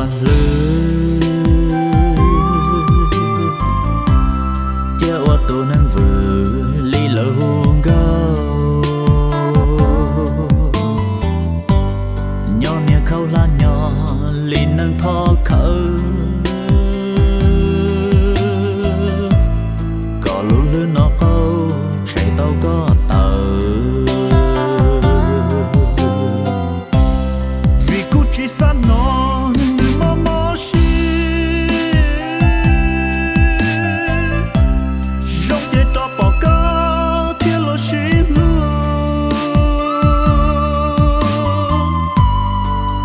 Hlwb, cia ua tus neeg vwm li lawv hu nkauj. Nyob niag khaub hlab nyob li neeg thov khawv, kom lub hlwb no qaug tshem tau koj tawm. Vim kuv tsis xav hnov nws mob mob siab, zoo ces rov pom koj thiab los sib hlub.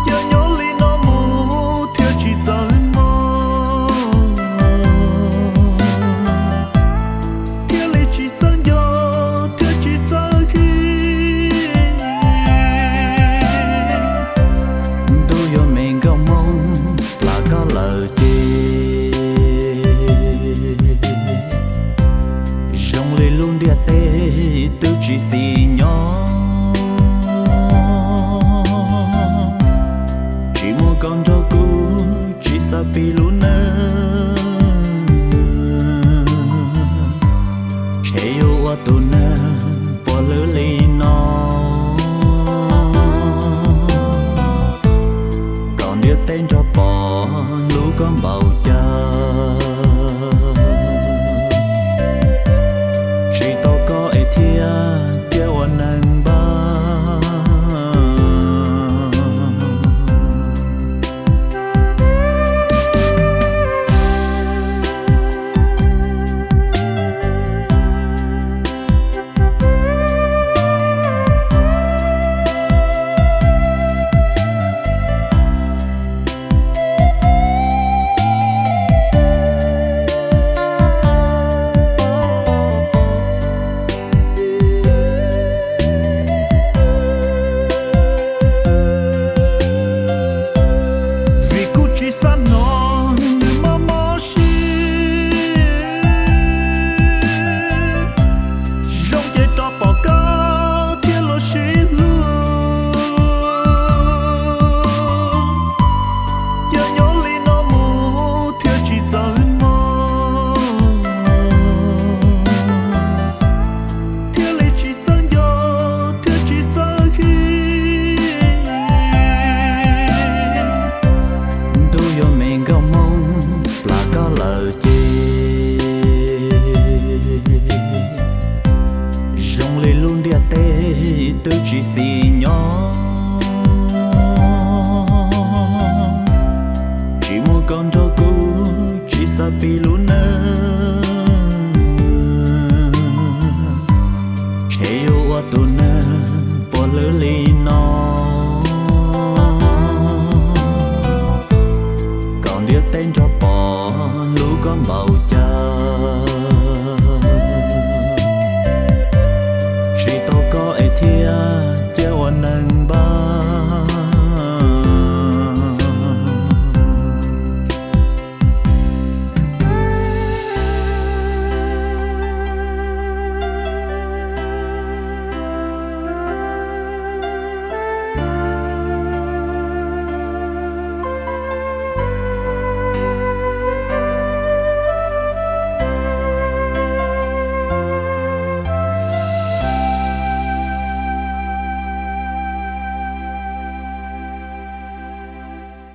Cia nyob li no mus thiaj tsis txawv mog, thiaj li tsis txawv nco, thiaj tsis txawv khi. Ntuj yuav me nkauj Hmoob plam koj lawm ces, zoo li lub ntiaj teb twb tsis xis nyob. Tsis muaj koj nrog kuv tsis xav pib lub neej, ntshe yuav ua tus neeg puas hlwb li no, kom ntiaj teb nrog pom lub koj npaum cas.